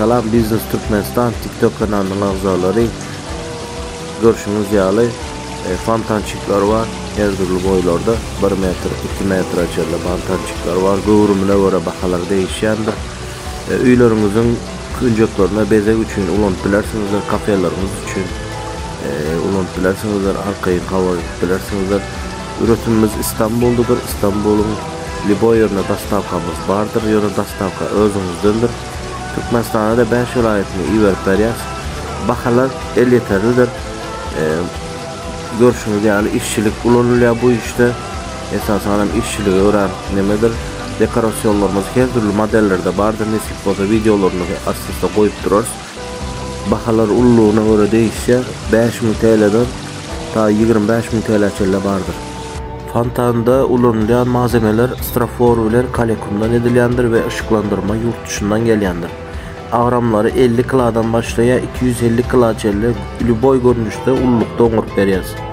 Salam Biznes Türkmenistan TikTok kanalynyň agzalary. Görşüňiz ýaly e, fontançikler bar. Her dürli boýlarda 1 metr, 2 metre çenli fontançikler bar. Göwrümine görä bahalar değişýändir. E, öýleriňiziň künjeklerine bezeg üçin ulanyp bilersiňizler, kafeleriňiz üçin e, ulanyp bilersiňizler, arkaýyn habar edip bilersiňizler. Üretimimiz Istanbuldadyr. Istanbulyň lýuboý ýerine dostawkamyz bardyr. Ýöne dostawka özüňizdendir. Türkmenistana-da 5 welaýatyna iberip berýäs. Bahalar elýeterlidir. E, görşüňiz ýaly işçilik ulanylýar bu işde. Esasan hem işçiligi örän nemedir. Dekorasyonlarymyz her dürli modellerde bardyr. Nesip bolsa wideolaryny astynda goýup durarys. Bahalar ululygyna görä değişýär. 5000 TL'den ta 25000 TL çenli bardyr. Fontanda ulanylýan malzemeler strafor bilen kalekumdan edilýändir we yşyklandyrma ýurt dışyndan gelýändir. Agramlary 50 kilodan başlaýar, 250 kilo çenli lýuboý görnüşde ululykda oňaryp berýäs.